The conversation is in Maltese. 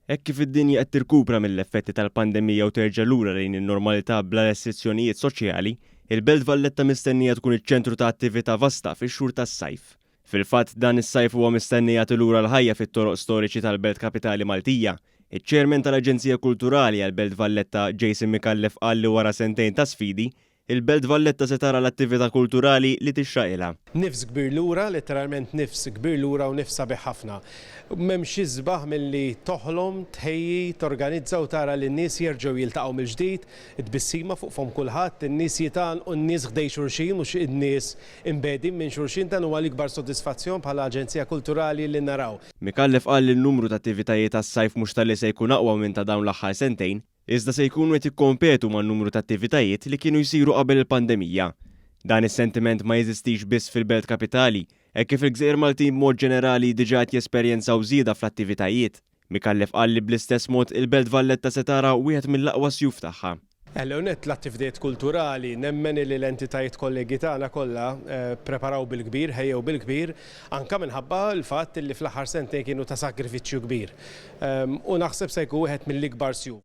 Hekk kif id-dinja qed tirkupra mill-effetti tal-pandemija u terġa' lura lejn in-normalità bla restrizzjonijiet soċjali, il-Belt Valletta mistennija tkun iċ-ċentru ta' attività vasta fix-xhur tas-sajf. Fil-fatt, dan is-sajf huwa mistenni jagħti lura l-ħajja fit-toroq storiċi tal-belt kapitali Maltija. Iċ-Chairman tal-Aġenzija Kulturali għall-Belt Valletta, Jason Micallef qal li wara sentejn ta' sfidi, Il-Belt Valletta se tara l-attività kulturali li tixraqilha. Nifs kbir lura, letteralment nifs kbir lura u nifs sabiħ ħafna. M'hemmx isbaħ milli toħlom, tħejji, torganizza u tara lin-nies jerġgħu jiltaqgħu mill-ġdid, it-tbissima fuq fomm kulħadd, in-nies jitgħannqu, n-nies ħdejn xulxin mhux in-nies imbegħdin minn xulxin, dan huwa l-ikbar sodisfazzjon bħala aġenzija kulturali li naraw. Micallef qal li n-numru ta' attivitajiet għas-sajf mhux talli se jkun aqwa minn ta' dawn l-aħħar sentejn, iżda se jkunu qed jikkompetu man-numru ta' attivitajiet li kienu jsiru qabel il-pandemija. Dan is-sentiment ma jeżistix biss fil-belt kapitali, hekk kif il-gżejjer Maltin b'mod ġenerali diġà qed jesperjenzaw żieda fl-attivitajiet. Micallef qal li bl-istess mod il-Belt Valletta se tara wieħed mill-aqwa sjuf tagħha. L-ewwel nett l-attivitajiet kulturali, nemmen li l-entitajiet kollegi tagħna kollha ppreparaw bil-kbir, ħejjew bil-kbir, anke minħabba l-fatt li fl-aħħar sentejn kienu ta' sagrifiċċju kbir. U naħseb se jkun wieħed mill-ikbar sjuf.